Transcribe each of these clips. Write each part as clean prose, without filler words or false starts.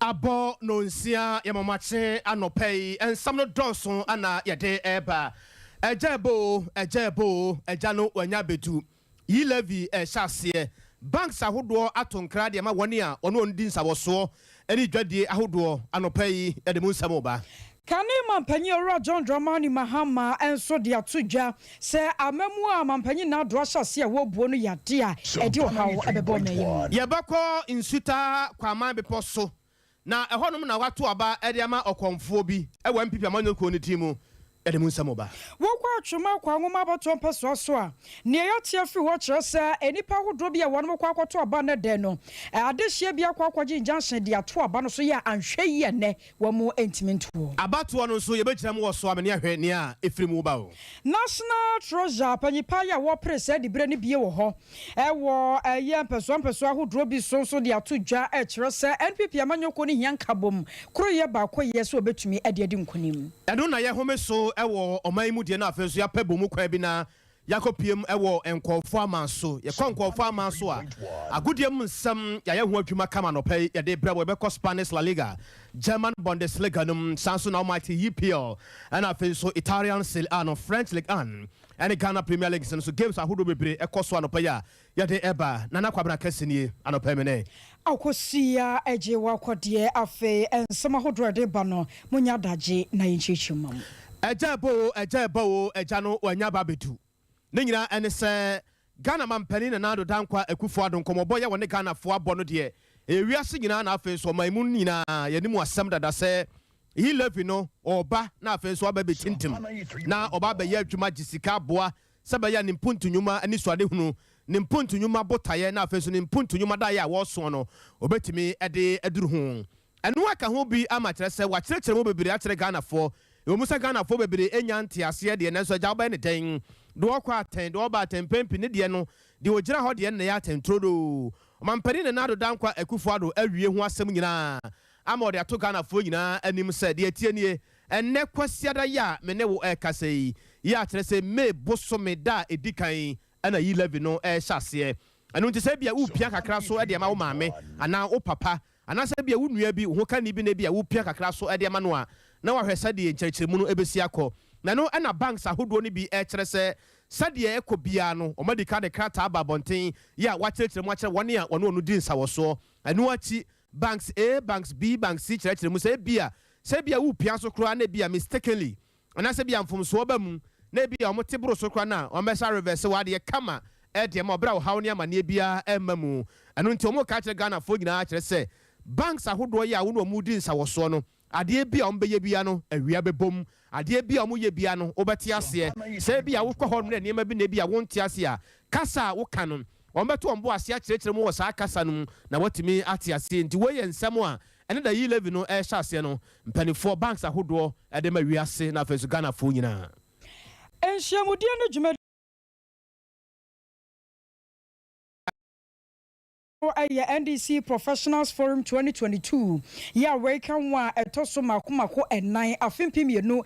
Abɔ nonsia yɛmɔmakye anɔpa yi, nsɛm no dɔɔso ana yɛde ɛreba. Ɛgya ɛbɔ o, ɛgya ɛbɔ o, ɛgya no wanya abɛdu. E-levy ɛhyɛ aseɛ. Banks ahodoɔ ato nkra deɛ ma wɔne a ɔne wɔn di nsawɔsoɔ ne dwadie ahodoɔ. Anɔpa yi yɛde mu nsɛm ba. Kane mampanyin Owura John Dramani Mahama nso de ato dwa sɛ amamu a mampanyin Nado ahyɛ ase a wɔrebuo no yɛ ade a ɛde ɔhaw ɛbɛbɔ ɔman yi mu. Yɛbɛkɔ Nsuta Kwaman Bepɔ so na ɛhɔnom na wato aba de ama ɔkɔmfoɔ bi wɔ NPP amanyɔkuo no din mu. Yɛde mu nsɛm ba. Wokɔ Atwoma akɔ Anwoma abatoɔ mpɛsoa so a, nea yɛate afiri hɔ kyerɛ sɛ nnipa ahodoɔ bi a wɔnom kɔ akɔto aba nnɛ dɛn no, adehyeɛ bi akɔ akɔgye injunction de ato aba no so yɛ a anhwɛ yie nnɛ wɔn ntumi ntoɔ. Abatoɔ no nso yɛbɛgyina mu wɔ so amene ahwɛ nea ɛfiri mu ba o. National Treasury panyipa yi a wɔpere saa diberɛ no bie wɔ hɔ wɔ ɛyɛ mpɛsoa mpɛsoa ahodoɔ bi so nso de ato dwa kyerɛ sɛ NPP amanyɔkuo no hia nkabom koroyɛ baako yɛ sɛ wɔbɛtumi de adi nkonim. Ɛno na yɛhome so wɔ ɔman yi mu deɛ, na afei nso yɛapɛ bɔ mu kwan bi na yɛakɔpiem wɔ nkɔɔfoɔ aman so. Yɛkɔ nkɔɔfoɔ aman so a, agodie mu nsɛm yɛayɛ ho adwuma kama. Anɔpa yi yɛde brɛ wɔ, yɛbɛkɔ Spanish La Liga, German Bundesliga nom, saa nso na ɔmate EPL, ɛna afei nso Italian Serie A no, French Ligue 1 ɛne Ghana Premier League no so games ahodoɔ bebree ɛkɔ so. Anɔpa yi a yɛde ɛba, Nana Kwabena Kɛse nie. Anɔpa yi mene Akɔsia agye wakɔdeɛ. Afei nsɛm ahodoɔ a ɛde ba no, monya adagye na yɛnkyerɛkyerɛ mu. Ɛgya ɛbɔ o, ɛgya ɛbɔ o, ɛgya no wanya ba abɛdu. Ne nyinaa ɛne sɛ Ghana mampanin Nana Addo Dankwa Akufo Addo nkɔmmɔbɔ yɛ wɔne Ghanafoɔ abɔ no deɛ, ɛyɛ wiase nyinaa na afei nso ɔman mu nyinaa yɛnim asɛm dada sɛ e-levy no ɔba na afei nso aba bɛtintim na ɔba abɛyɛ adwuma gye sika aboa sɛ bɛyɛ ne mpuntu nnwuma ne suadehunu, ne mpuntu nnwuma botaeɛ, na afei nso ne mpuntu nnwuma daeɛ a wɔresoɔ no obɛtumi de aduru ho. Ɛno aka ho bi ama kyerɛ sɛ wakyerɛkyerɛ mu bebree akyerɛ Ghanafoɔ. Ɛwɔ mu sɛ Ghanafoɔ bebree nya nteaseɛ deɛ, nanso agya wobɛyɛ ne dɛn? Deɛ ɔkɔ atɛn, deɛ ɔba atɛn mpɛn ne deɛ no, deɛ ɔgyina hɔ deɛ no na ɛyɛ atɛnturodoo. Ɔmampanin Nana Addo Dankwa Akufo Addo awie ho asɛm nyinaa ama ɔde ato Ghanafoɔ nyinaa anim sɛ deɛ tie nie: ɛnnɛ Kwasiada yi a me ne wo ɛrekasa yi yi akyerɛ sɛ May bosome da a ɛdi kan ɛna e-levy no ɛrehyɛ aseɛ. Ɛno nti sɛ bia wopia kakra so de ama wo maame anaa wo papa anaasɛ bia wo nua bi, wo ho kani bi, na bia wopia kakra so de ama no a, na wahwɛ sɛdeɛ nkyerɛkyerɛmu no ɛbɛsi akɔ. Na ɛno ɛna banks ahodoɔ no bi ɛkyerɛ sɛ sɛdeɛ ɛkɔ biara no, wɔn adi ka de krataa aba abɔnten yi a wakyerɛkyerɛ mu akyerɛ wɔn a wɔne wɔn di nsawɔsoɔ. Ɛno akyi banks A, banks B, banks C kyerɛkyerɛ mu sɛ ebia sɛ ebia wopia so koraa na ebia mistakenly anaasɛ ebia mfomsoɔ ba mu na ebia wɔn te boro so koraa na wɔn bɛsa reverse wɔ adeɛ kama ɛdeɛ ma ɔbɛrɛ ɔhaw ne amaneɛ biara ɛmma mu. Ɛno nti wɔn ka kyerɛ Ghanafoɔ nyinaa kyerɛ sɛ banks ahodoɔ yi a wɔn wɔn di nsawɔsoɔ no, adeɛ bi a wɔn bɛyɛ bia no, awia bɛbom, adeɛ bi a wɔn yɛ bia no, wɔbɛte aseɛ. Sɛ ebi a wokɔ hɔ no na nneɛma bi na ebi a wɔnte aseɛ a, kasa a woka no, wɔn bɛto wɔn bo ase akyerɛkyerɛ mu wɔ saa kasa no mu na wɔatumi ate aseɛ. Nti wɔyɛ nsɛm a ɛne da e-levy no ɛrehyɛ aseɛ no, mpanimfoɔ banks ahodoɔ ɛde ma wiase na afei nso Ghanafoɔ nyinaa. Nhyiamudie no dwumadi ɛyɛ NDC Professionals Forum 2022 yɛ a wɔreka ho a ɛtɔ so mako mako ɛnan afe 2022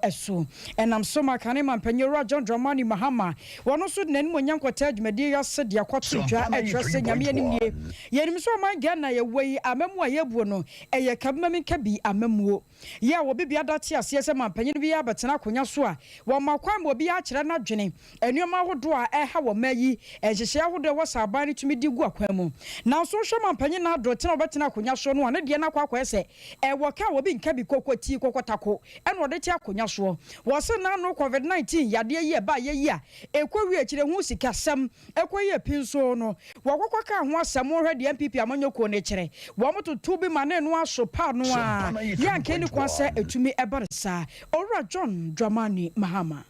ɛso. Ɛnam so ma kane mampanyin Owura John Dramani Mahama wɔn nso de n'anim onyam kɔtaa dwumadie yi ase de akɔto dwa ɛkyerɛ sɛ Nyame anim nie, yɛnim sɛ ɔman Ghana yɛwɔ yi, amamu a yɛbuo no ɛyɛ kabimami nkabi amamuo yɛ a wɔbi bi ada te aseɛ sɛ mampanyin bi abɛtena akonnwa so a wɔma kwan ma obi akyerɛ n'adwene, nneɛma ahodoɔ a ɛha wɔ mmaa yi, nhyehyɛe ahodoɔ a ɛwɔ sɛ aban no tumi di gu akwan mu. Nanso wohwɛ mampanyin na ado tena wɔbɛtena akonnwa so no a, ne deɛ no akɔ akɔyɛ sɛ ɛwɔ ka a wɔbi nka bi kɔkɔ tii kɔkɔtako ɛna ɔde te akonnwa soɔ. Wɔse n'ano COVID-19 yadeɛ yi ɛba yɛ yi a ɛkɔ wie akyire ho sikasɛm ɛkɔ yɛ pi nso no, wɔkɔkɔ ka ho asɛm. Wɔhwɛ deɛ NPP amanyɔkuo no kyerɛ, wɔn toto bi ma ne no aso pa no a yɛ anka ni kwan sɛ ɛtumi ɛba no saa. Owura John Dramani Mahama.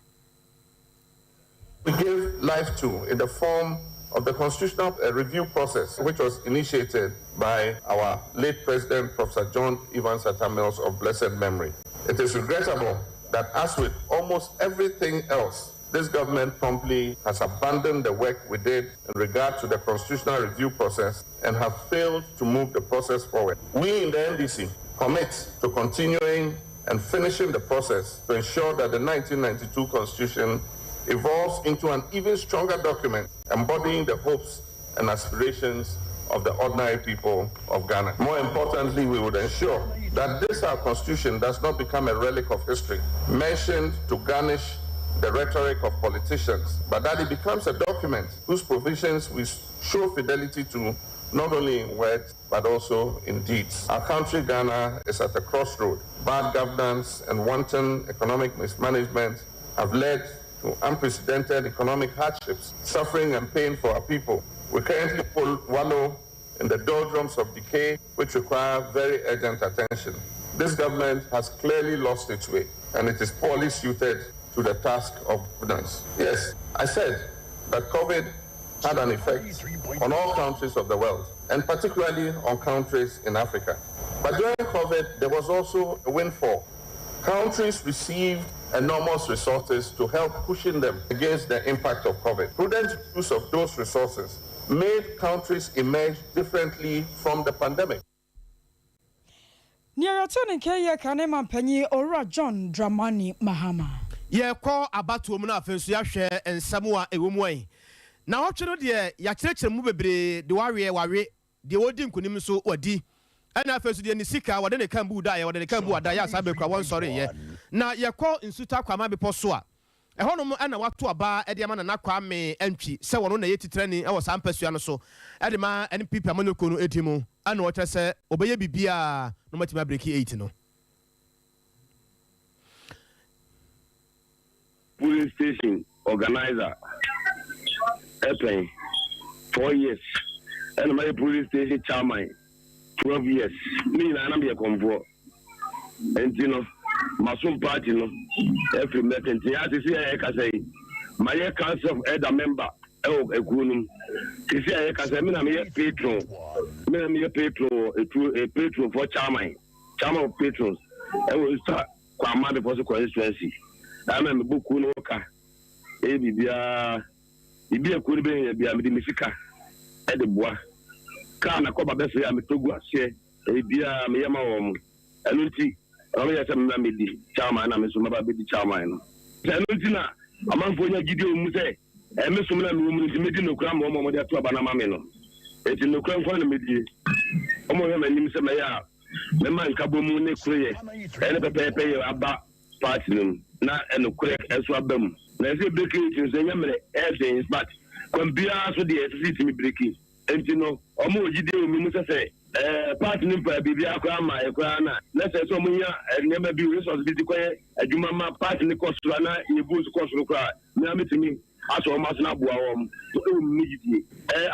We gave life to in the form of the constitutional review process, which was initiated by our late president, Professor John Evans Atta Mills of blessed memory. It is regrettable that, as with almost everything else, this government promptly has abandoned the work we did in regard to the constitutional review process and have failed to move the process forward. We in the NDC commit to continuing and finishing the process to ensure that the 1992 Constitution evolves into an even stronger document embodying the hopes and aspirations of the ordinary people of Ghana. More importantly, we would ensure that this our constitution does not become a relic of history, mentioned to garnish the rhetoric of politicians, but that it becomes a document whose provisions we show fidelity to not only in words but also in deeds. Our country, Ghana, is at a crossroad. Bad governance and wanton economic mismanagement have led to unprecedented economic hardships, suffering and pain for our people. We currently wallow in the doldrums of decay, which require very urgent attention. This government has clearly lost its way, and it is poorly suited to the task of governance. Yes, I said that COVID had an effect on all countries of the world, and particularly on countries in Africa. But during COVID, there was also a windfall. Countries received enormous resources to help cushion them against the impact of COVID. Prudent use of those resources made countries emerge differently from the pandemic. Nea yɛte ne nka yɛ kane mampanyin Owura John Dramani Mahama. Yɛkɔ abatoɔ mu no, afei nso yɛahwɛ nsɛm a ɛwɔ mu ayi na wɔtwe no deɛ, yɛakyerɛkyerɛ mu bebree de waweɛ wawe deɛ wɔdi nkonim nso wadi, ɛna afei nso deɛ ne sika wɔde ne kambu da yɛ wɔde ne kambu ada yɛ asa bɛkura wɔn nsɔre yɛ. Na yɛkɔ Nsuta Kwama Bepɔ so a, ɛhɔnom ɛna wato aba ɛde ama Nana Kwame Antwi sɛ wɔno na ɛyɛ titirani ɛwɔ saa mpasua no so ɛde ma NPP amanyɔkuo no edi mu, ɛna wɔkyerɛ sɛ ɔbɛyɛ biribiara na ɔmatumi abreak 8 no. Polling station organizer ɛpɛn 4 years, ɛna mayɛ polling station chairman 12 years. Ne nyinaa na meyɛ kɔmfoɔ, nti no masom party no ɛfiri mmerɛ tenten. Ase si a yɛkasa yi, mayɛ council of elder member ɛwɔ ekuo no mu. Sisi a yɛkasa, mi na meyɛ patron, mi na meyɛ patron wɔ etuo e patron for chairman, chairman of patrons ɛwɔ Nsuta Kwama Bepɔ so constituency. Ɛna mebɔ kuo no ka ɛyɛ biribiara, biribi a kuo no bɛyɛ bia, mede me sika ɛde boa kaa na kɔba bɛsɛ a metɔ gu aseɛ, ɛyɛ biara meyɛ ma wɔn mo. Ɛno nti ɛma meyɛ sɛ mena medi chairman, na me nso mɛba bɛdi chairman no. Sɛ ɛno nti na amanfoɔ nya gyidie wɔ mu sɛ ɛme som na mewɔ mu no, nti mɛdi nokora ma wɔn a wɔde ato aba no ama me no. Enti nokora nko na mɛdie. Wɔn hwɛ m'anim sɛ mɛyɛ a mɛma nkabɔ mu ne koroyɛ ɛne pɛpɛɛpɛ yɛ aba party no mu, na ɛnokorɛ ɛso aba mu. Na ɛsɛ break nti nso ɛnyɛ mmerɛ, ɛyɛ den, but kwan biara so deɛ ɛsɛ sɛ ɛtumi break. Nti no ɔmo wɔ gyidie wɔ mi mu sɛ party no mfa biribiara koraa ma yɛ koraa na sɛ ɔmo nya nneɛma bi, resource bi ti kɔyɛ adwuma ma party no kɔ soro na yɛ vote kɔ soro koraa, mmea metumi asɔ ɔmo aso na aboa wɔn so ɛwɔ mu. Gyidie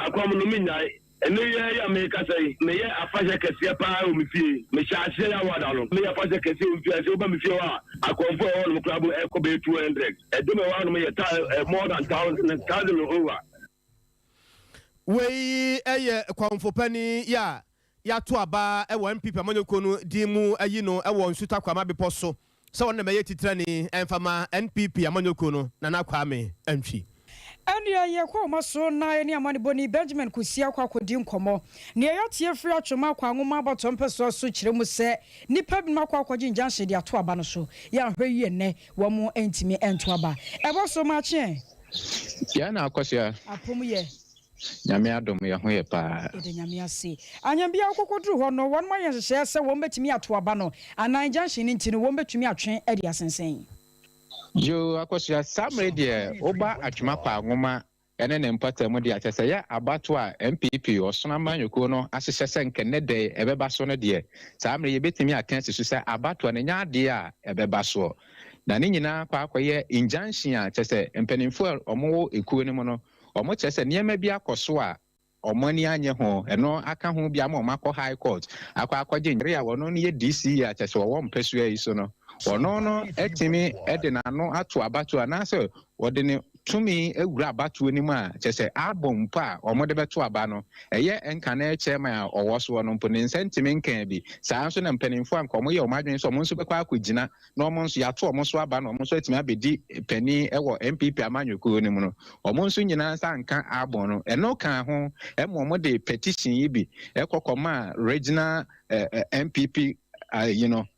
akɔm no menyae. Ɛne yɛ yɛ a mekasa yi, meyɛ afahyɛ kɛseɛ paa wɔ me fie. Mehyɛ aseɛ yɛ awada no, meyɛ afahyɛ kɛseɛ wɔ me fie. Sɛ woba me fie hɔ a, akɔmfo a ɛwɔ nom koraa bo ɛkɔ bɛyɛ 200. Ɛdɔm ɛwɔ hanom yɛ ta more than thousand, thousand over. Wei yɛ kɔmfo yi a yɛato aba wɔ NPP amanyɔkuo no din mu ayi no wɔ Nsuta Kwama Bepɔ so sɛ wɔn na mɛyɛ titirani ɛmfama NPP amanyɔkuo no, Nana Kwame Antwi. Ɛnea yɛkɔ ɔma so na yɛne amanebɔni Benjamin Kusi akɔ akɔdi nkɔmmɔ. Nea yɛatie firi Atwoma akɔ Anwoma abɔtɔ mpɛsoa so kyerɛ mu sɛ nnipa binom akɔ akɔgye injunction de ato aba no so. Yɛanhwɛ yie nnɛ, wɔn mo ntumi nto aba. Ɛbɔ so maakyeɛ. Yɛn na Akɔsoa. Apom yɛ. Nyame adom, yɛ ho yɛ paa. Yɛde Nyame ase. Anyambia wokɔkɔduru hɔ no, wɔn ayɛ nhyehyɛeɛ sɛ wɔn bɛtumi ato aba no anaa injunction no nti no wɔn bɛtumi atwe de asensɛn? Yo, Akɔsoa, saa mmerɛ deɛ woba Atwoma kɔ Anwoma ɛne ne mpata mu deɛ, akyɛ sɛ yɛ abato a NPP ɔsono amanyɔkuo no ahyehyɛ sɛ nkɛnɛ dɛ ɛbɛba so no deɛ, saa mmerɛ yɛbɛtumi aka asi so sɛ abatoɔ no nyɛ adeɛ a ɛbɛba soɔ, na ne nyinaa kɔ akɔyɛ injunction a kyɛ sɛ mpanimfoɔ a wɔwɔ ekuo no mu no, wɔn kyerɛ sɛ nneɛma bi akɔ so a wɔn ani anye ho. Ɛno aka ho bi ama wɔn akɔ High Court akɔ akɔgye nyere a wɔn no yɛ DC a kyerɛ sɛ wɔwɔ mpɛsua yi so no, ɔno no atumi de n'ano ato abatoɔ anaasɛ wɔde ne tumi awura abatoɔ no mu a kyerɛ sɛ abɔ mpo a wɔde bɛto aba no, ɛyɛ nka chairman a ɔwɔ soɔ no mpo ne nsa ntumi nka bi. Saa nso na mpanimfoɔ a nka wɔyɛ wɔn adwene sɛ wɔn nso bɛkɔ akɔgyina na wɔn nso yɛato wɔn so aba na wɔn nso atumi abɛdi panin wɔ NPP amanyɔkuo no mu no, wɔn nso nyinaa nsa nka abɔ no. Ɛno ka ho ɛma wɔn de petition yi bi ɛkɔ kɔma regional NPP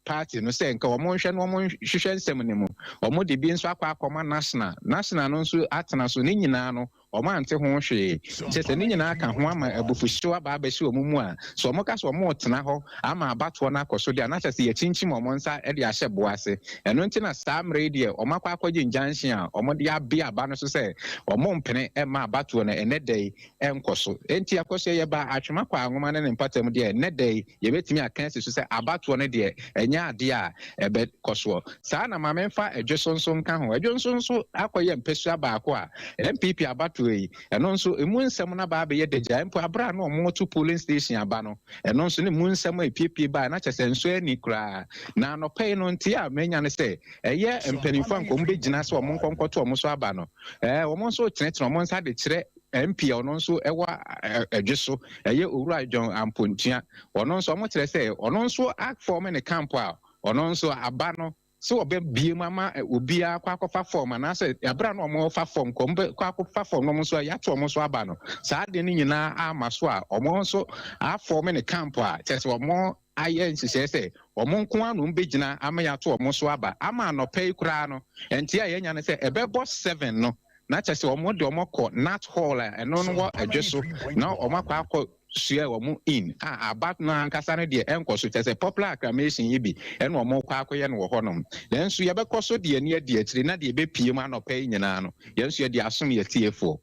party no sɛ nka wɔn nhwɛ na wɔn hwehwɛ nsɛm no mu. Wɔn de bi nso akɔ akɔma national, national no nso atena so. Ne nyinaa no Wɔante ho hwee. Kyerɛ sɛ, ne nyinaa ka ho ama abufuhyew aba abɛhyɛ wɔn mu a, sɛ wɔka sɛ wɔretena hɔ ama abatoɔ no akɔ so deɛ a, na kyerɛ sɛ yɛakyinkyim wɔn nsa de ahyɛ boɔ ase. Ɛno nti na saa mmerɛ yi deɛ wɔakɔ akɔgye injunction a wɔde abea aba no so sɛ wɔmpene mma abatoɔ no ɛnnɛ da yi nkɔ so. Enti akɔsoɛ yɛba Atwema Kwaa Nwoma ne ne mpɔtam deɛ ɛnnɛ da yi yɛbɛtumi aka asi so sɛ abatoɔ no deɛ ɛnyɛ adeɛ a ɛbɛkɔ soɔ. Saa na ma memfa Adwoso nso nka ho. Adwoso nso akɔyɛ mpasua baako a NPP abatoɔ yi, ɛno nso ɛmu nsɛm no aba abɛyɛ dagyaa mpo aberɛ a na wɔreto polling station aba no, ɛno nso ne mu nsɛm a ɛpiepie baeɛ na kyerɛ sɛ nsɔ ani koraa. Na anɔpa yi no nteɛ a manya ne sɛ ɛyɛ mpanimfoɔ a nka wɔbɛgyina sɛ wɔn nkɔ nkɔto wɔn so aba no, ɛɛ wɔn nso retenetene wɔn nsa de kyerɛ MP a ɔno nso wɔ Ɛdwe so, ɛyɛ Owura John Ampontua. Ɔno nso wɔkyerɛ sɛ ɔno nso afɔɔme ne camp a ɔno nso aba no sɛ wɔbɛbue mu ama obiara akɔ akɔfa fɔɔm anaasɛ ɛberɛ a na wɔrefa fɔɔm kɔ wɔbɛkɔ akɔfa fɔɔm na wɔn nso yɛato wɔn so aba no, saa adeɛ no nyinaa ama so a wɔn nso afɔɔme ne camp a kyerɛ sɛ wɔn ayɛ nhyehyɛe sɛ wɔn nko ara na wɔbɛgyina ama yɛato wɔn so aba ama anɔpa yi koraa no nteɛ a yɛanya ne sɛ ɛbɛbɔ seven no na kyerɛ sɛ wɔn de wɔn kɔ Nat Hall a ɛno no wɔ Ɛdwe so na wɔn akɔ akɔ sua wɔn in a aba no ankasa no deɛ ɛnkɔ so kyerɛ sɛ popular acclamation yi bi ɛna wɔn kɔ akɔyɛ no wɔ hɔnom nanso yɛbɛkɔ so de ani adi akyire na deɛ ɛbɛpue mu anɔpa yi nyinaa no yɛn nso yɛde asom yɛn atiefoɔ.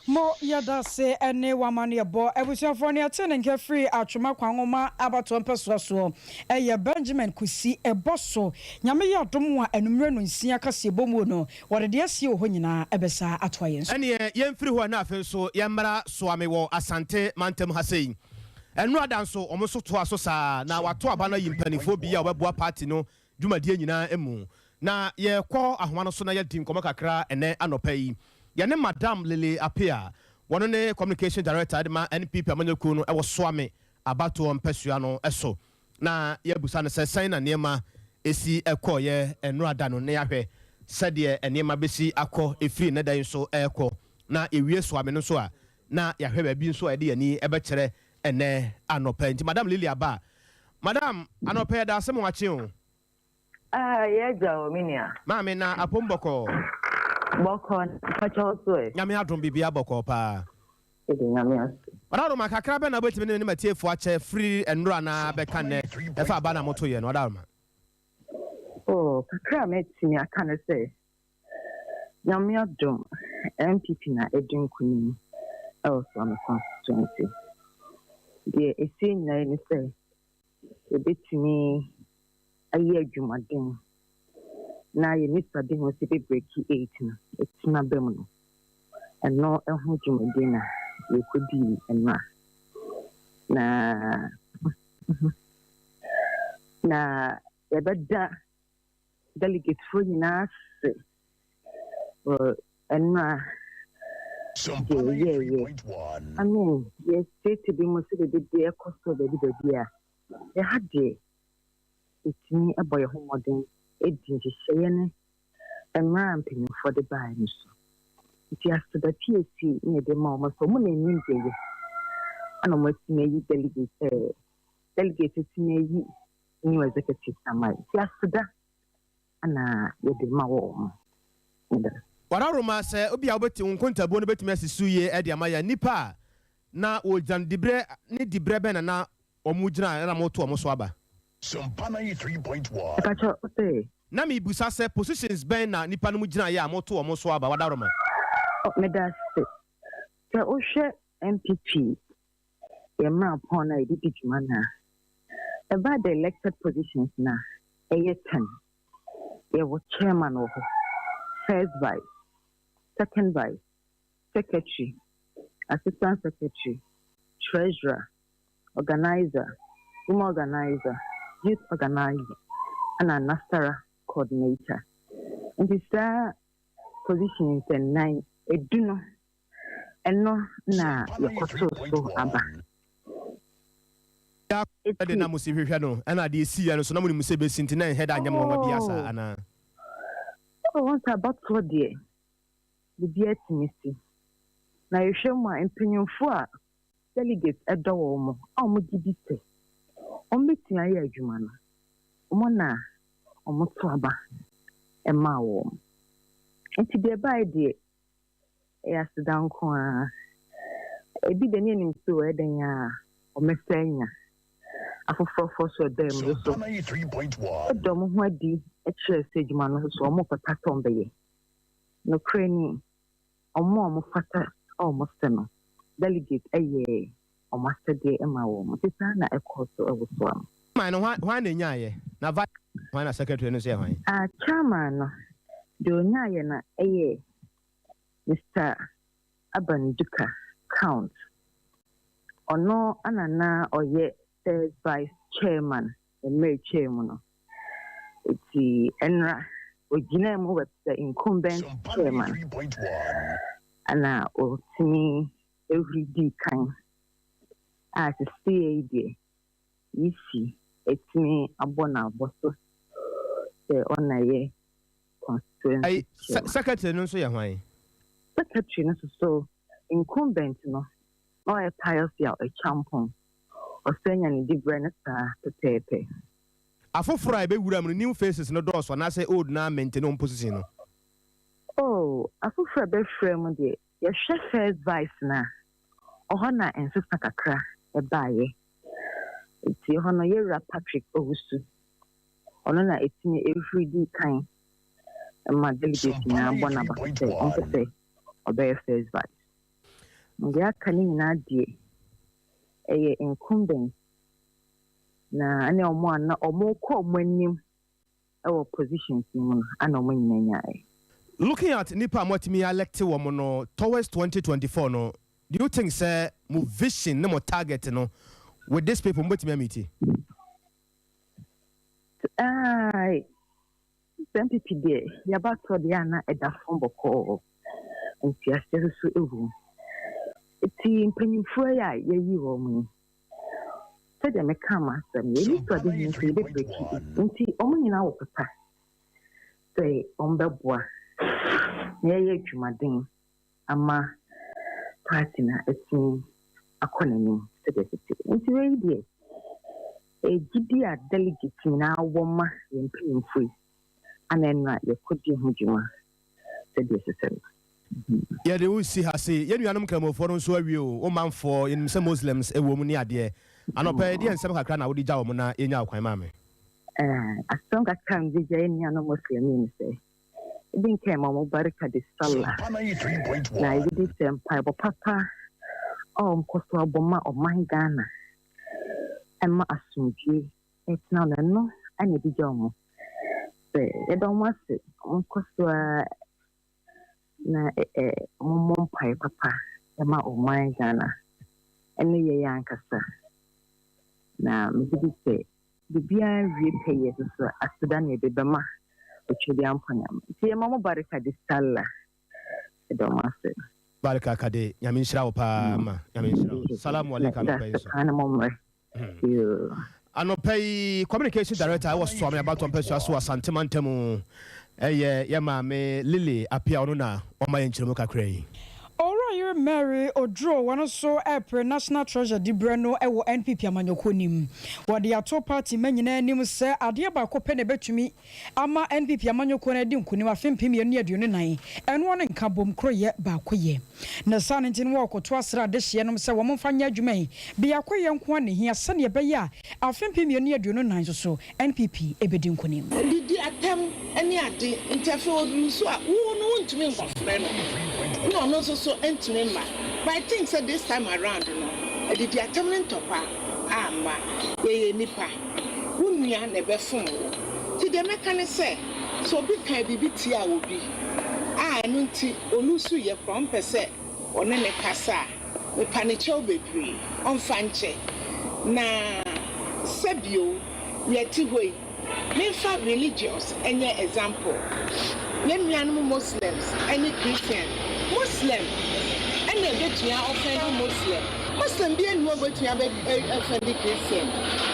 Mo yɛdase ne w'amaneɛbɔ. Abusuafoɔ nea ɛtee ne nka firii Atwoma Kwanwoma abatoɔ mpɛsoa soɔ yɛ Benjamin Kusi Ɛbɔso. Nyame yɛ adom a anummerɛ nonsia kaseɛbɔ muo no wɔde deɛ asie wɔ hɔ nyinaa bɛsa atoa yɛn so. Ɛneɛ yɛmfiri hɔ na afei nso yɛmmra Soame wɔ Asante mantam ha sei. Ɛnora da nso wɔn nso toa so saa na wɔato aba no ayi mpaninfoɔ bi a wɔbɛboa party no dwumadie nyinaa mu. Na yɛrekɔ ahoma no so na yɛadi nkɔmmɔ kakra ɛnnɛ anɔpa yi. Yɛne Madam Lily Appiah, wɔno ne Communication Director de ma NPP amanyɔkuo no wɔ Soame abatoɔ mpasua no so. Na yɛabisa no sɛ sɛn na nneɛma si kɔeɛ nnora da no na yɛahwɛ sɛdeɛ nneɛma bɛsi akɔ ɛfiri nnɛ da yi nso rekɔ. Na yɛwie Soame no nso a, na yɛahwɛ baabi nso a yɛde yɛn ani bɛkyerɛ ɛnnɛ anɔpa yi. Nti Madam Lily aba a, Madam, anɔpa yi yɛda ase ma wakye o. Ah, yɛagya o, me nua. Maame, na apom bɔkɔɔ? Bɔkɔɔ, na mpakyɛ wo so ɛ? Nyame adom, biribiara bɔkɔɔ paa. Yɛda Nyame ase. Ɔdaworoma, kakra bɛn na wobɛtumi ne me ne m'atiefoɔ akyɛ firi nnora anaa bɛka nnɛ ɛfa aba no a motoeɛ no, Ɔdaworoma? Oh, kakra a mɛtumi aka ne sɛ, Nyame adom, NPP na adi nkunim wɔ Suame constituency. Deɛ ɛsie nyinaa ne sɛ yɛbɛtumi ayɛ adwumaden na yɛn anisoadehu sɛ yɛbɛbreki eight no atumi aba mu no, ɛno ho dwumadie na yɛkɔdii nnora. Na na yɛbɛda delegatefoɔ nyinaa ase wɔ nnora deɛ yɛyɛɛyɛ. I mean, yɛ state bi mu sɛdeɛ dede ɛkɔ so baabi baabi a, yɛha deɛ yɛtumi bɔ yɛn ho mmɔden di nhyehyɛeɛ ne mmara a mpanimfoɔ de baeɛ no so. Nti aseda piesie na yɛde ma wɔn sɛ wɔn na ɛnim deɛ yɛ ɛna wɔatumi ayi delegate ɛɛ delegate atumi ayi new executive ama yɛn. Nti aseda na yɛde ma wɔn. Meda ase. W'adaworoma, sɛ obi a wobɛti wo nkontabuo no bɛtumi asi so yie de ama yɛn. Nnipa a na wɔgyina no diberɛ ne diberɛ bɛn na na wɔgyina na moto wɔn so aba? Mepakyɛ wo sɛ? Na mebisa sɛ positions bɛn na nnipa nom gyinaeɛ a moto wɔn so aba? W'adaworoma. Oh, meda ase. Sɛ wohwɛ NPP yɛn mmara pɔn no a yɛde di dwuma no a, ɛba the elected positions no a, ɛyɛ ten. Yɛwɔ chairman wɔ hɔ, first vice, second vice, secretary, assistant secretary, treasurer, organizer, women organizer, youth organizer, ɛna nasara coordinator. Nti saa positions nnan, edu no Ɛno na yɛkɔtoo so aba. Sɛdeɛ na mosi hwehwɛ no, ɛna deɛ ɛsiiɛ no nso, na monim sɛ ɛbɛsi, nti na ɛnhɛ da anyɛ mo nwanwa biara saa, anaa? Oh, wohu sɛ abatoɔ deɛ, biribiara tumi si. Na yɛhwɛ mu a, mpanyimfoɔ a delegates dɔ wɔn a wɔgye di sɛ wɔbɛtumi ayɛ adwuma no, wɔn na wɔto aba maa wɔn. Nti deɛ ɛbaeɛ deɛ. Ɛyɛ aseda nko ara. Ebi de ne yɛnim sɛ ɛyɛ dɛn a wɔbɛsan anya. Afoforɔfoɔ nso ɛbaa mu nso da wɔn ho adi kyerɛɛ sɛ adwuma no nso so wɔpɛ pa sɛ wɔbɛyɛ. Nokorɛ ni, wɔn a wɔfata a wɔsɛ no, delegate yɛɛ wɔn asɛdeɛ maa wɔn. Nti saa na ɛkɔɔ so wɔ Soa mu. Chairman no hwan na ɛnyaeɛ? Na vice hwan na secretary no nso yɛ hwan? Ah, chairman no, deɛ ɔnyaeɛ no yɛ Mister Aban Duka, Count. Ɔno na na ɔyɛ first vice chairman mmerɛ ɛtwaa mu no. Nti ɛnora ɔgyinaa mu with the incumbent chairman ɛna ɔtumi huri dii kan a seesei yi deɛ EC atumi abɔ no abɔso sɛ ɔna yɛ constituency Ayi, chairman. Secretary no nso yɛ hwan? Secretary no nso so incumbent no na ɔyɛ Pius Yaw Acheampong. Ɔsan nya ne diberɛ no saa pɛpɛɛpɛ. Afoforɔ a ɛbɛwura mu no, new faces no dɔɔso anaasɛ old no ara maintain wɔn position no? Oh, afoforɔ a ɛbɛfra mu deɛ, yɛhwɛ first vice no a, ɔhɔ na nsesa kakra baeɛ. Nti ɛhɔ no, yɛwura Patrick Owusu, ɔno na ɛtumi ɛhuri dii kan ma delegates nyinaa bɔ n'aba so sɛ ɔmpɛ sɛ ɔbɛyɛ first vice. Deɛ aka no nyinaa deɛ, ɛyɛ incumbent na ɛne wɔn a na wɔrekɔ wɔn anim wɔ positions no mu no ana wɔn nyinaa nyaeɛ. Looking at nipa a moatumi elect wɔn no towards 2024 no, do you think sɛ mo vision ne mo target no with these people mobɛtumi ameet? Aye, sɛ NPP deɛ yɛabatɔ deɛ a na ɛda fam bɔkɔɔ, nteaseɛ nso so wɔ mu. Nti mpanyinfoɔ yi a yɛayi wɔn yi, sɛdeɛ meka m'asɛm no, yɛni so ade nso yɛbɛbreak. Nti wɔn nyinaa wɔ papa sɛ wɔn bɛboa na yɛyɛ adwumaden ama party na atumi akɔ n'anim sɛdeɛ tete. Nti wei deɛ, gyidi a delegate nyinaa wɔ ma yɛn mpanyinfoɔ yi ana ɛno a yɛkɔdi ho dwuma sɛdeɛ ɛsɛ sɛ no. Yɛde wo si ha se yɛn nuanom Nkramofoɔ no nso awie o, wo manfoɔ, yɛnim sɛ Muslims wɔ mu ne adeɛ. Anɔpɛ deɛ nsɛm kakra na wode gya wɔ mo na yɛnya wo kwan maa me? Asɛm kakra a mede gya yɛn nuanom Muslim yi ne sɛ, ebi nka ma mo barika de sallah na ebi sɛ mpaebɔ papa a ɔmkɔ so abɔ ma ɔman Ghana ɛma asomdwie ɛtena no, ɛno ɛna ebi gya wɔn sɛ yɛda wɔn ase, wɔnkɔ so a na wɔmmɔ mpae papa ɛma ɔman Ghana ɛne yɛn ankasa, na megye di sɛ biribiara wie pɛyɛ so so aseda na yɛde bɛma Otweaduampɔn Nyame. Nti yɛma mo barika de sallah, yɛda wɔn ase. Barika kade, Nyame nhyira wo paa ma Nyame nhyira wo. Salamu alaikum anɔpa yi nso. Paa na mo mmerɛ. Anɔpa yi, communication director ɛwɔ Suame abatɔ mpɛsua so Asantema ntam ɛyɛ yɛ maame Lily Apia, ɔno na ɔma yɛ nkyerɛmu kakra yi. Owura yere Mary Oduro, wɔn nso ɛpere national treasurer diberɛ no ɛwɔ NPP amanyɔkuo nim. Wɔde ato party ma nyinaa anim sɛ adeɛ baako pɛ na ɛbɛtumi ama NPP amanyɔkuo no adi nkonim afe 2024, ɛno ne nka bom koroyɛ baako yɛ. Na saa no nti no, wɔrekɔto asra adehyeɛ nom sɛ wɔn mfa nyɛ adwuma yi biako yɛ nko a ne hia sɛdeɛ ɛbɛyɛ a afe 2024 nso so NPP ɛbɛdi nkonim. Didi atɛm ne ade nti afei ɔduru so a wo no wontumi nkɔfrɛ no na ɔno nso so ntumi mma. But I think sɛ this time around no, adidi atɛm ne ntɔkwa amma. Yɛyɛ nipa, wo nua na ɛbɛfom wo, nti deɛ mɛka ne sɛ, sɛ obi ka biribi tia obi a ɛno nti olusu yɛ korɔ ɔmpɛ sɛ ɔne ne kasa a, mepa ne kyɛw bebree, ɔmfa nkyɛ. Na sɛbio yɛte hɔ yi, memfa religious ɛnyɛ example, yɛn nuanom Muslims ɛne Christian. Muslim ɛna ebetumi offend Muslim, Muslim bi enu obetumi abɛ offend Christian.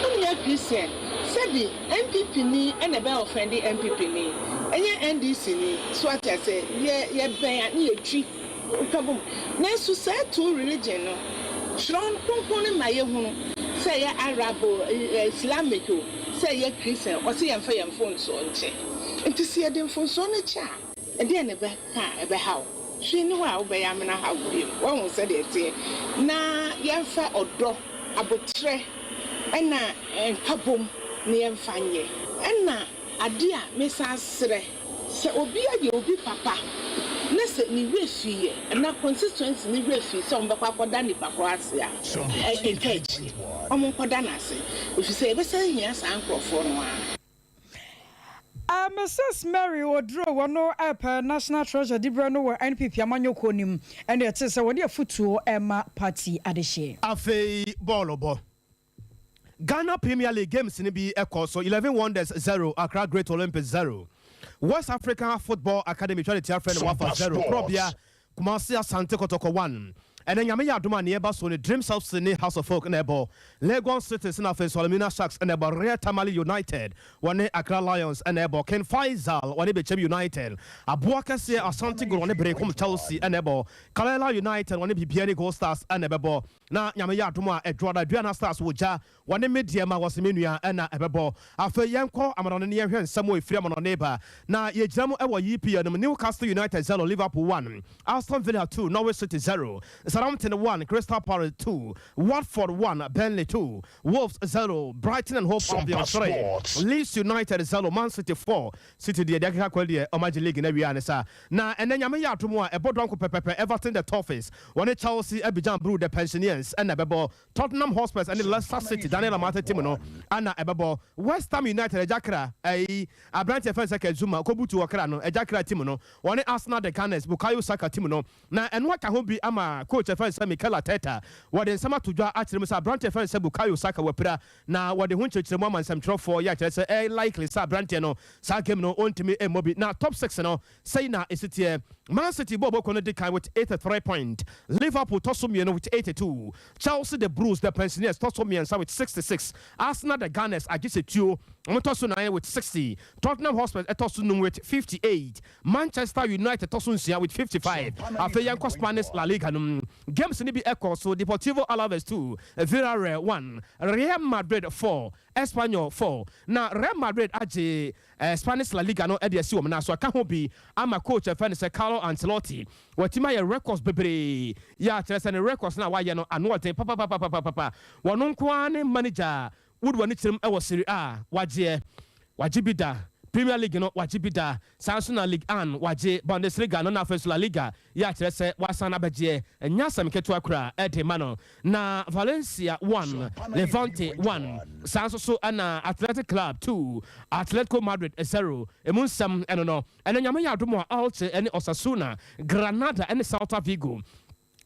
Wonua Christian, sɛbi, NPP ni ɛna ɛbɛ offend NPP ni, ɛnyɛ NDC ni so. Ate ase? Yɛ yɛbɛn a ne yɛtwi nka bom, nanso saa two religion no, twerɛ kronkron no ma yɛhunu sɛ ɛyɛ Arab o, Islamic o, sɛ ɛyɛ Christian, ɔsɛ yɛmfa yɛn mfonsoɔ nkyɛ. Nti sɛ yɛde mfonsoɔ no kyɛ a, ɛdeɛ ne bɛka a ɛbɛha wo? Hwee nni hɔ a wobɛyɛ amena haw wo bio. Woahu sɛdeɛ ɛteɛ? Na yɛmfa ɔdɔ, aboterɛ, ɛna nkabom na yɛmfa nyɛ. Ɛna adeɛ a mesan srɛ, sɛ obi ayɛ obi papa na sɛ ne werɛ fi yɛ, anaa constituency no werɛ fi sɛ wɔbɛkɔ akɔda nipa korɔ ase a, ɛntwa akyire. Wɔnkɔda no ase, ɛfiri sɛ yɛbɛsan ahia saa nkorɔfoɔ no ara. Mrs Mary Oduro wɔno repɛ National Treasurer diberɛ no wɔ NPP amanyɔkuo no mu ɛna ɛtee sɛ wɔde afutuo rema party adehyeɛ. Afei bɔɔlo bɔ. Ghana Premier League games no bi kɔɔ so, Eleven Wonders zero, Accra Great Olympics zero, West Africa Football Academy twa ne ti afrɛ no Wafa zero, Korɔbea Kumasi Asante Kɔtɔkɔ one. Ɛnɛ Nyame yɛ adom a nea ɛba so ne Dreams FC ne House of Folk na ɛbɔ, Legon Cities na afei nso Elmina Sharks na ɛbɔ, Real Tamale United wɔne Accra Lions na ɛbɔ, King Faisal wɔne Bechem United, Aboa Kɛseɛ Asante Gold wɔne Berekum Chelsea na ɛbɔ, Karela United wɔne Bibiani Gold Stars na ɛbɛbɔ. Na Nyame yɛ adom a Ɛdwoada Aduana Stars wɔ gya Wɔne me deɛ ma wɔse me nua na ɛbɛbɔ. Afei yɛnkɔ amanɔne na yɛnhwɛ nsɛm a ɛfiri amanɔne ba. Na yɛgyina mu wɔ EPL no mu, Newcastle United 0, Liverpool 1, Aston Villa 2, Norwich City 0, Southampton 1, Crystal Palace 2, Watford 1, Burnley 2, Wolves 0, Brighton and Hove Albion 3, Leeds United 0, Man City 4. City deɛ deɛ akeka kɔ deɛ wɔagye league no awie a ne saa. Na ɛnnɛ Nyame yɛ adom a ɛbɔ dɔnko pɛpɛpɛ, Everton the Toffees wɔne Chelsea Abidjan Blue the Pensioners na ɛbɛbɔ. Tottenham Hotspurs ne Leicester City Daniel Amartey team no na ɛbɛbɔ. West Ham United agya kra ɛyi aberanteɛ yɛfrɛ no sɛ Kurt Zouma ɔkɔbutu wɔ kra no agya kra team no wɔne Arsenal the Gunners Bukayo Saka team no na ɛno aka ho bi ama coach yɛfrɛ no sɛ Mikel Arteta wɔde nsɛm ato dwa akyerɛ mu sɛ aberanteɛ yɛfrɛ no sɛ Bukayo Saka wapira na wɔde ho nkyerɛkyerɛmu ama nsɛmtwerɛfoɔ yɛ akyerɛ sɛ ɛyɛ likely sɛ aberanteɛ no saa game no ɔntumi mmɔ bi na top 6 no Sei na esi teɛ, Man City bɔɔ bɔkɔ no di kan with 83 point, Liverpool tɔ so mmienu with 82, Chelsea the Blues, the Pensioners, tɔ so mmiɛnsa with 66, Arsenal the Gunners agye sɛ tuo, wɔn tɔ so nan with 60, Tottenham Hotspurs tɔ so num with 58, Manchester United tɔ so nsia with 55. Afei yɛnkɔ Spanish La Liga no mu. Games no bi kɔɔ so, Deportivo Alaves 2, Villarreal 1, Real Madrid 4, Espanyol 4. Na Real Madrid agye Spanish La Liga no de asi wɔn nan so. Ɛka ho bi ama coach a yɛfrɛ no sɛ Carlo Ancelotti, watumi ayɛ records bebree yɛ a kyerɛ sɛ ne records no a wayɛ no ano ɔden papapapapapa. Ɔno nko ara ne manager a wode w'ani kyerɛ mu wɔ Serie A wagyeɛ, wagye bi da, Premier League no wagye bi da, saa nso na Ligue 1 wagye, Bundesliga no na afei nso La Liga yɛ a kyerɛ sɛ wasan abɛgyeɛ. Ɛnyɛ asɛm ketewa koraa de ma no. Na Valencia 1, Levante 1, saa nso so na Athletic Club 2, Atletico Madrid 0. Emu nsɛm no no. Ɛnnɛ Nyame yɛ adom a Elche ne Osasuna, Granada ne Celta Vigo,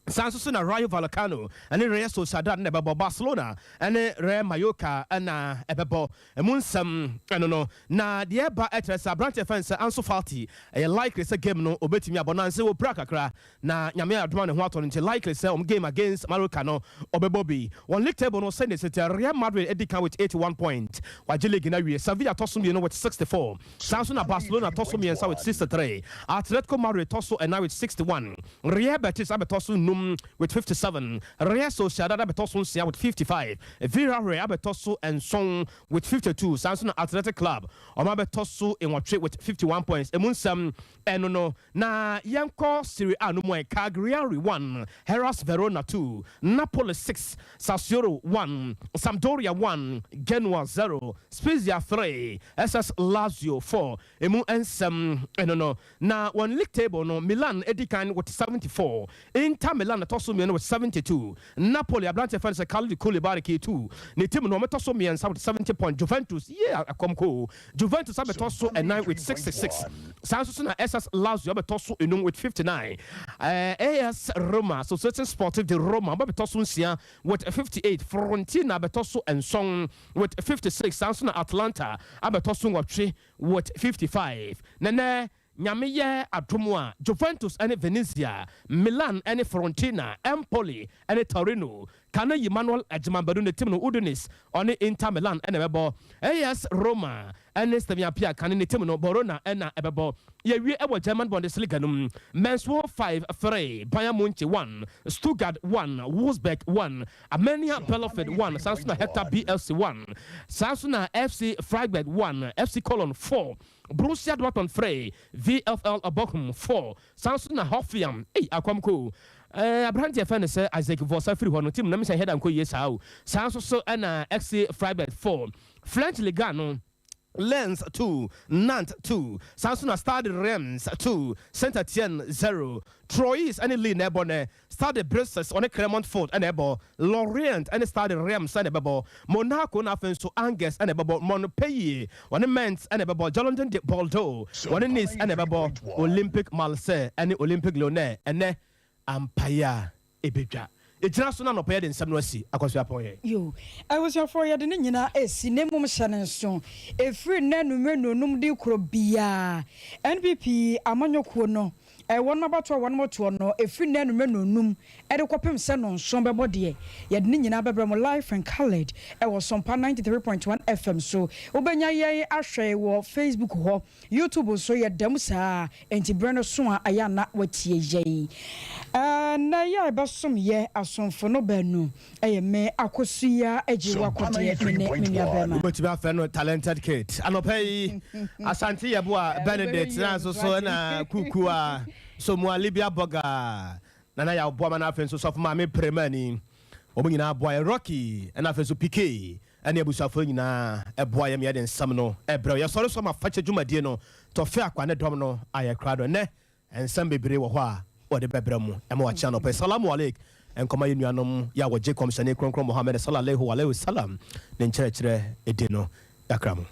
saa nso so na Rayo Vallecano ne Real Sociedad na ɛbɛbɔ, Barcelona ne Real Mallorca na ɛbɛbɔ. Emu nsɛm no no. Na deɛ ɛba kyerɛ sɛ aberanteɛ a yɛfrɛ no sɛ Ansu Fati, ɛyɛ likely sɛ game no ɔbɛtumi abɔ, nanse ɔpira kakra. Na Nyame adom a ne ho atɔ no nti likely sɛ wɔn game against Mallorca no ɔbɛbɔ bi. Wɔn league table no sɛnea ɛsi teɛ, Real Madrid di kan with 81 point, wɔagye league no awie. Sevilla tɔ so mmienu with 64, saa nso na Barcelona tɔ so mmiɛnsa with 63, Atletico Madrid tɔ so nnan with 61, Real Betis abɛtɔ so nnum with 57, Real Sociedad abɛtɔ so nsia with 55, Villarreal abɛtɔ so nson with 52, saa nso na Athletic Club wɔn abɛtɔ so nwɔtwe with 51 points. Emu nsɛm ɛno no. Na yɛnkɔ Serie A no mu ɛ, Cagliari 1, Hellas Verona 2, Napoli 6, Sassuolo 1, Sampdoria 1, Genoa 0, Spezia 3, SS Lazio 4. Emu nsɛm no no. Na wɔn league table no, Milan di kan with 74, Inter Milan tɔ so mmienu with 72, Napoli aberanteɛ fɛn sɛ Kalidou Koulibaly K2 ne team no wɔtɔ so mmiɛnsa with 70 points, Juventus yie akɔm kɔ o, Juventus abɛtɔ so ɛnan with 66, saa nso so na SS Lazio abɛtɔ so enum with 59, AS Roma, Associazione Sportive di Roma wɔabɛtɔ so nsia with 58, Fiorentina abɛtɔ so nson with 56, saa nso na Atalanta abɛtɔ so nwɔtwe with 55. Nɛnɛ Nyame yɛ adom a, Juventus ne Venezia, Milan ne Fiorentina, Empoli ne Torino, Kane Emmanuel Agyemang-Badu ne team no Udinese ɔne Inter Milan na ɛbɛbɔ, AS Roma ne Steven Appiah Kane ne team no Bologna na ɛbɛbɔ. Yɛwie wɔ German Bundesliga no mu, Mainz 05 3, Bayern Munich 1, Stuttgart 1, Wolfsburg 1, Arminia Bielefeld 1, saa nso na Hertha BSC 1, saa nso na FC Freiburg 1, FC Cologne 4. Borussia Dortmund 3, VfL Bochum 4. Saa nso na Hoffenheim, ei akwamko, eh, aberanteɛ yɛfrɛ no sɛ Isaac Vorsah firi hɔ no, team no na mesɛ ɛhɛda nkɔ yie saa o. Saa nso so na SC Freiburg 4, French Ligue no, Lens 2, Nantes 2, saa nso na Stade Reims 2, Saint-Etienne 0. Troyes ne Lille na ɛbɔ nnɛ, Stade Brest ɔne Clermont Foot na ɛbɔ, Lorient ne Stade Reims na ɛbɛbɔ, Monaco na afei nso Angers na ɛbɛbɔ, Montpellier wɔne Metz na ɛbɛbɔ, Girondins de Bordeaux wɔne Nice na ɛbɛbɔ, Olympique Marseille ne Olympique Lyonnais ɛnnɛ ampaeɛ a ɛbɛdwa. Yɛgyina so na anɔpa yɛde nsɛm no asi akwaso apɔn yɛn. Yo, abusuafoɔ, yɛde ne nyinaa resi, na mmom hyɛ no nso, ɛfiri nnɛ anwummerɛ nnɔnnum de rekorɔ biara, NPP amanyɔkuo no, wɔnom abatoɔ a wɔnom toɔ no, ɛfiri nnɛ anwummerɛ nnɔnnum de kɔpem sɛ nnɔnson bɛbɔ deɛ, yɛde ne nyinaa bɛbrɛ mo live and coloured wɔ Sompa 93.1 FM so. Wobɛnya yɛn ahwɛ wɔ Facebook hɔ. YouTube nso yɛda mu saa ara, enti berɛ no so a ɛyɛ a na woatie yɛn. Ɛnnɛ yi a yɛbɛsom yɛ asomfo no baanu yɛ me Akosua Agyewa Kodeɛ me ne me nuabarima. Wobɛtumi afrɛ no Talented Kid. Anɔpa yi, Asante Yeboah Benedict na nso so na Kuku a Somoa Libya Burger Nana Yaw Boama na afei nso Sɔfo Maame Premani. Wɔn nyinaa boa yɛn. Rocky ɛna afei nso PK ɛne abusuafoɔ nyinaa ɛboa yɛn ma yɛde nsɛm no ɛbrɛ wo. Yɛsɔre so ma fakyɛ dwumadie no Tɔfe Akwa ne dɔm no ayɛ krado. Ɛnnɛ nsɛm bebree wɔ hɔ a wɔde bɛbrɛ mo ɛma wakye anɔpa yi. Salamu Aleik nkɔma yɛn nuanom yɛ a wɔgye Kɔmhyɛni Kronkron Muhammad Salalehu Alaihi Wasalam ne nkyerɛkyerɛ di no. Yɛakra mo.